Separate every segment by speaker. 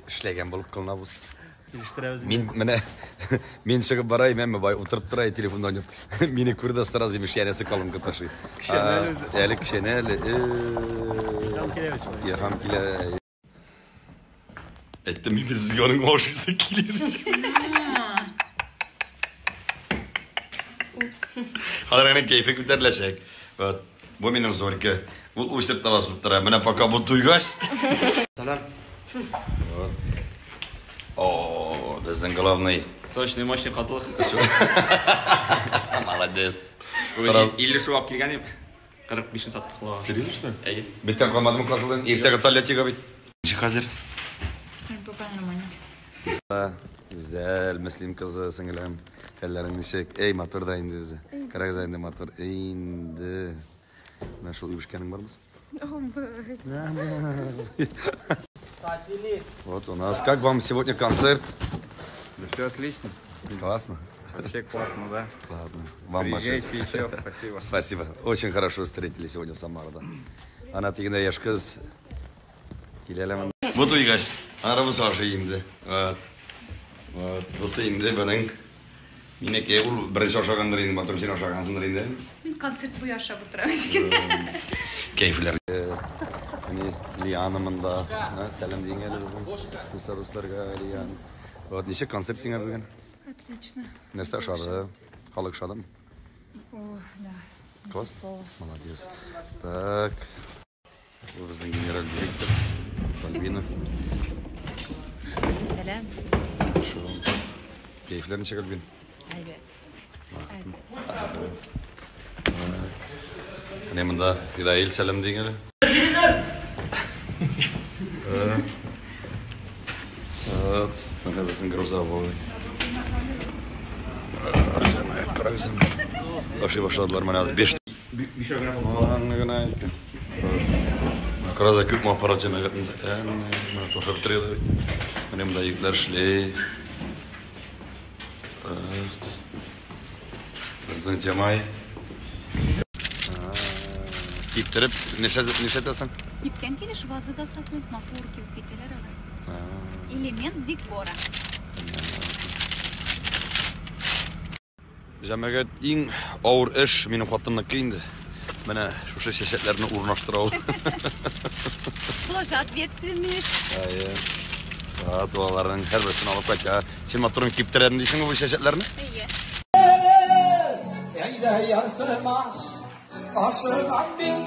Speaker 1: Эшләгән булып кылынабыз.
Speaker 2: Килештерәбез.
Speaker 1: Мин менә мин чыгып барайым, әмма бай утырып тора телефонда уйнап. Мине күрде сразу имеш янәсе колонка ташый.
Speaker 2: Кечәнә әле үзе.
Speaker 1: Әле кечәнә әле.
Speaker 2: Илһам килә бит шулай.
Speaker 1: Илһам килә. Әйттем инде сезгә аның ашыйсы килер.
Speaker 3: Упс.
Speaker 1: Хәзер аның кәефе күтәреләчәк. Вот. Бу минем Зорька. Ул үсеп тә басып тора. Менә пока бу туйгач.
Speaker 2: Сәлам.
Speaker 1: Вот. О, безнең главный.
Speaker 2: Сочный, мощный казылык.
Speaker 1: Молодец.
Speaker 2: Бүген 50 шу алып килгән идем. 45-ен саттык Аллага.
Speaker 1: Серьезно, что ли?
Speaker 2: Әйе.
Speaker 1: Биттән калмадымы казылыгың? Иртәгә Тольяттига бит. Ничек хәзер?
Speaker 3: Пока нормально.
Speaker 1: Гүзәл, Мөслим кызы, сеңелем. Хәлләрең ничек? Эй, матур да инде үзе. Карагыз инде матур. Инде. Менә шул үбешкәнең бармы? Вот у нас. Как вам сегодня концерт?
Speaker 4: Да все отлично.
Speaker 1: Классно.
Speaker 4: Вообще классно, да.
Speaker 1: Ладно. Вам большое
Speaker 4: Приезжайте еще. Спасибо.
Speaker 1: Спасибо. Очень хорошо встретили сегодня Самару, да. Ана тигендә яшь кыз килә әле монда. Бу туйгач, аны бусы ашый инде. Вот. Вот. Бусы инде бының минеке ул беренче ашагандыр инде, матур син ашагансыңдыр инде.
Speaker 3: Мин концерт буе ашап утырам.
Speaker 1: Кәефләр. Әни Лиана монда. Сәлам дигән әле безнең. Дусларга Лиана. Вот ничек концерт сиңа бүген?
Speaker 3: Отлично.
Speaker 1: Нәрсә ошады? Халык ошадымы?
Speaker 3: О, да.
Speaker 1: Класс. Молодец. Так. Бу безнең генераль директор Альбина.
Speaker 3: Сәлам.
Speaker 1: Хорошо. Кәефләр ничек, Альбин?
Speaker 3: Әйбәт.
Speaker 1: Менә монда Фидаил сәлам дигән әле. Вот, менә безнең грузовой. Җәмәгать, карагыз. Ташый башладылар менә 5 Аңы гына икән. Карагыз, күпме аппарат җәмәгать монда. Менә ташып торалар бит. Менә монда егетләр эшли. Безнең Җамай. Киптереп, нишләтәсең?
Speaker 3: Кипкән килеш вазада саклыйм, матур кибеп китәләр алар. Элемент декора.
Speaker 1: Җәмәгать, иң авыр эш минем хатынныкы инде. Менә шушы чәчәкләрне урнаштыра ул.
Speaker 3: Тоже ответственный эш.
Speaker 1: Әйе. Аларның һәрберсен алып кайта. Син матурын киптерәм дисеңме бу чәчәкләрне?
Speaker 3: Әйе.
Speaker 5: Әйдә ярсыма, ашыгам мин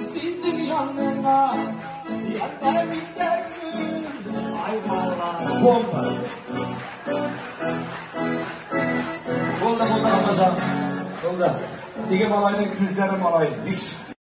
Speaker 5: синең яныңа, ярдәм итәм, айларга бомба.
Speaker 6: Булды, булды, Рамазан. Булды. Теге малайның күзләре малай, еш